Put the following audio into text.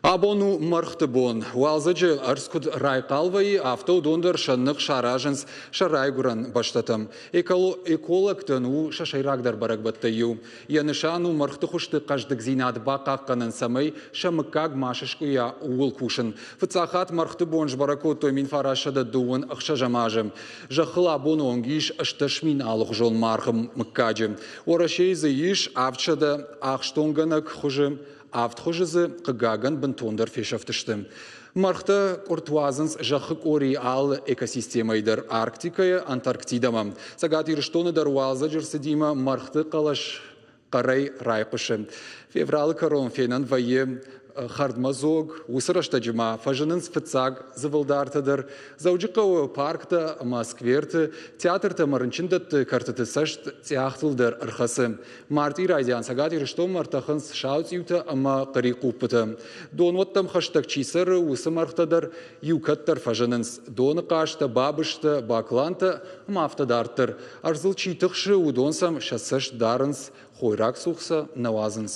Абон у мӕргъты бон. Уалдзӕджы ӕрдз куыд райхъал вӕййы, афтӕ уыдон дӕр сӕ ных саразынц сӕ райгуырӕн бӕстӕтӕм. Экологтӕн у сӕ сӕйрагдӕр бӕрӕгбӕттӕй иу. Йӕ нысан у мӕргъты хуызты хъӕздыгдзинад бахъахъхъӕнын, цӕмӕй сӕ мыггаг ма сыскъуыйа, ууыл кусын. Фыццаг хатт мӕргъты бон сбӕрӕг кодтой 1926 азы. Зӕххыл абоны онг ис 8000 алыхуызон маргъы мыггаджы. Уӕрӕсейы дзы ис 700 ахстонгӕнӕг хуызы. Авд хуызы дзы, хъыгагӕн, бынтондӕр фесӕфтысты. Мӕргътӕ къуыртт уадзынц зӕххы къорийы алы экосистемӕйы дӕр Арктикӕйӕ Антарктидӕмӕ. Цӕгат Ирыстоны дӕр уалдзӕджы рцыдимӕ мӕргъты хъӕлӕс хъӕрӕй райхъуысы. Февралы кӕрон фенӕн вӕййы хӕрдмӕдзог, уыцы рӕстӕджы ма фӕзынынц фыццаг дзывылдартӕ дӕр. Дзӕуджыхъӕуы парктӕ ӕмӕ скверты, театртӕ ӕмӕ рынчындӕтты кӕртыты цӕст цъиахтыл дӕр ӕрхӕцы. Мартъийы райдиан Цӕгат Ирыстонмӕ ӕртӕхынц сауцъиутӕ ӕмӕ хърихъуппытӕ. Донуӕттӕм хӕстӕг чи цӕры, уыцы мӕргътӕ дӕр иу кӕддӕр фӕзынынц. Доны хъазтӕ, бабызтӕ, баклантӕ ӕмӕ афтӕ дарддӕр. Ӕрдзыл чи тыхсы, уыдон сӕм сӕ цӕст дарынц, хойраг цух сӕ нӕ уадзынц.